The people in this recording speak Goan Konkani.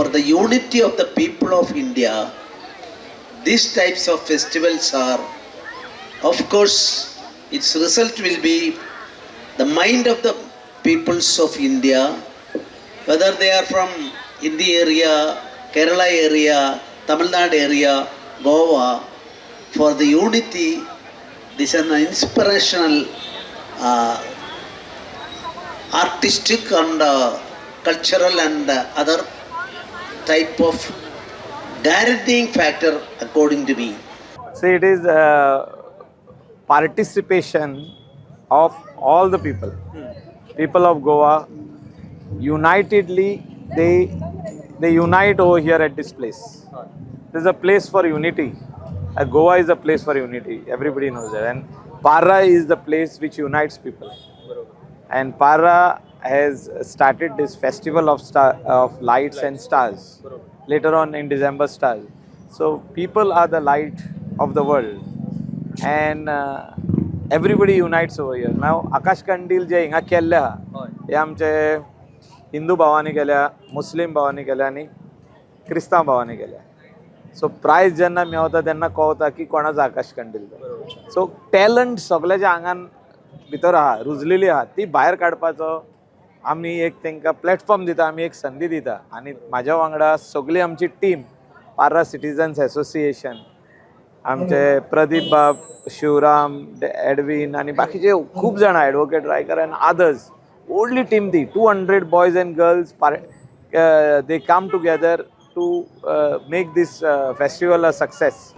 For the unity of the people of India, these types of festivals are, of course, its result will be the mind of the peoples of India, whether they are from Hindi area, Kerala area, Tamil Nadu area, Goa, for the unity, this is an inspirational artistic and cultural and other type of guaranteeing factor, according to me. See, it is participation of all the people. People of Goa, unitedly, they unite over here at this place. This is a place for unity. Goa is a place for unity. Everybody knows that. And Parra is the place which unites people. And Parra has started this festival of star of lights and stars. Later on in December, stars. So people are the light of the world, and everybody unites over here. Now आकाश कंदील जे हिंगा केल्ले आहा, हे आमचे हिंदू भावांनी केल्या, मुस्लीम भावांनी केल्या आनी क्रिस्तांव भावांनी केल्या. सो प्रायज जेन्ना मेवता तेन्ना कळता की कोणाचो आकाश कंदील तो. सो टॅलंट सगळ्याच्या आंगान भितर आहा, रुजलेली आहा, ती भायर काडपाचो आमी एक तांकां प्लॅटफॉर्म दिता, आमी एक संदी दिता. आनी म्हाज्या वांगडा सगळी आमची टीम, पार्रा सिटीजन्स एसोसिएशन, आमचे प्रदीप बाब, शिवराम, एडविन आनी बाकीचे खूब जाणां, एडवोकेट रायकर अँड अदर्स, व्हडली टीम ती. 200 boys and girls par they come together to make this festival a success.